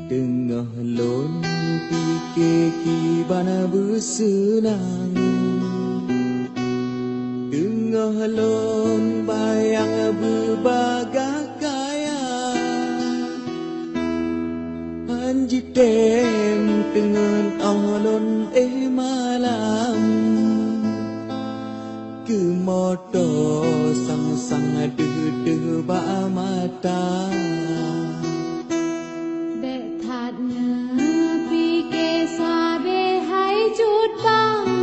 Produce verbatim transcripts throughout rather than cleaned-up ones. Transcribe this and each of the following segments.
Teungoh lôn pike kiban beuseunang, teungoh lôn bayang beubagaih kaya, han jitem teungeut óh lôn éh malam. Keu moto sang-sang deuh-deuh bak mata. Bék that neupike sabe hai cut bang.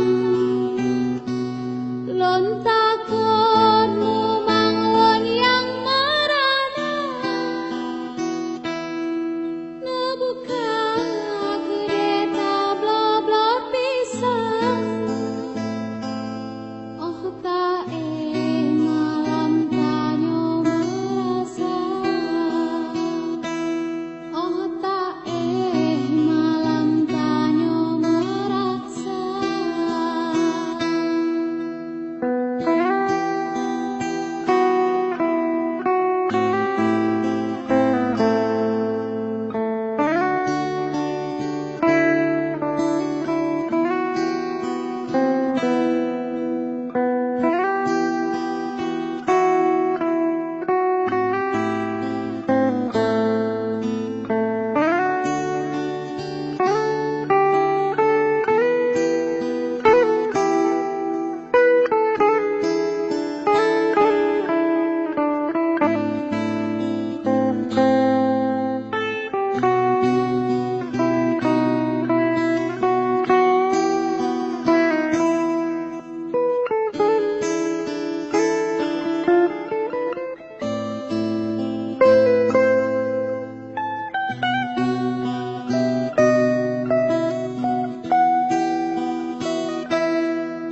Lôn takot mumang lôn nyang meurana. Neubuka keudè tabloe-bloe pisang. Óh taéh malam tanyoe meurasa. Óh taéh malam tanyoe meurasa.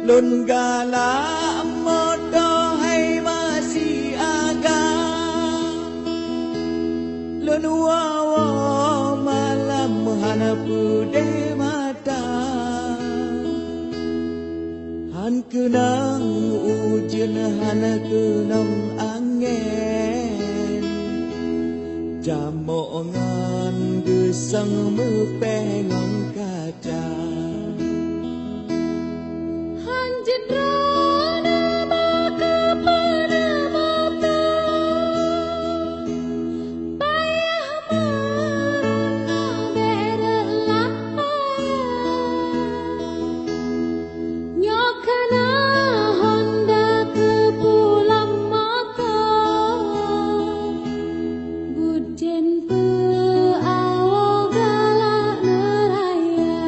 Lôn galak moto hai masiaga, lôn woe-woe malam hana peudeh mata. Han keunong ujeuen, han keunong angén, jamok ngon geusong meupéh ngon kaca. Han jeuet droeneuh bak keupeue mata. Payah meurunoe bék reulah payah. Nyoe keunoe honda keu pulang moto. Buet jén peu awoe galak neuraya.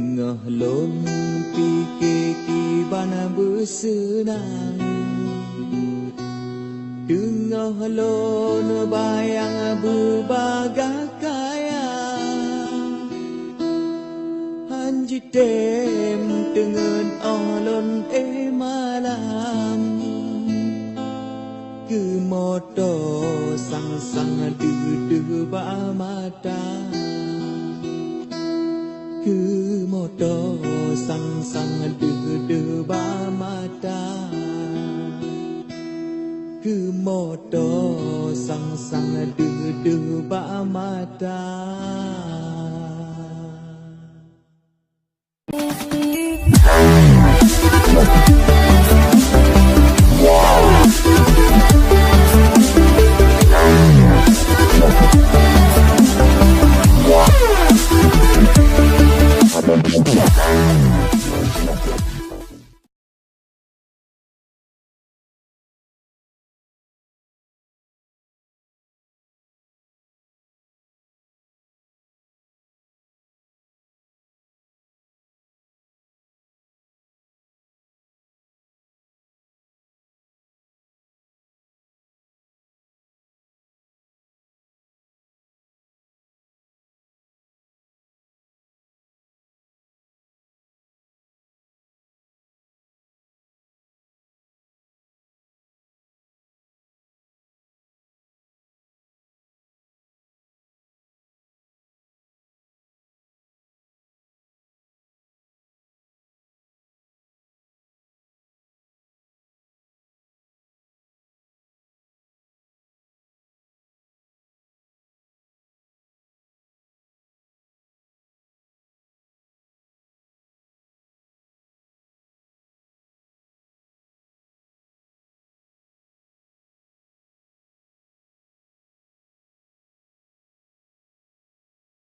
Teungoh lôn pike kiban beuseunang, teungoh lôn bayang beubagaih kaya, han jitem teungeut óh lôn éh malam. Keu moto sang-sang deuh-deuh bak mata, keu moto sang-sang deuh-deuh bak mata, keu moto sang-sang deuh-deuh bak mata.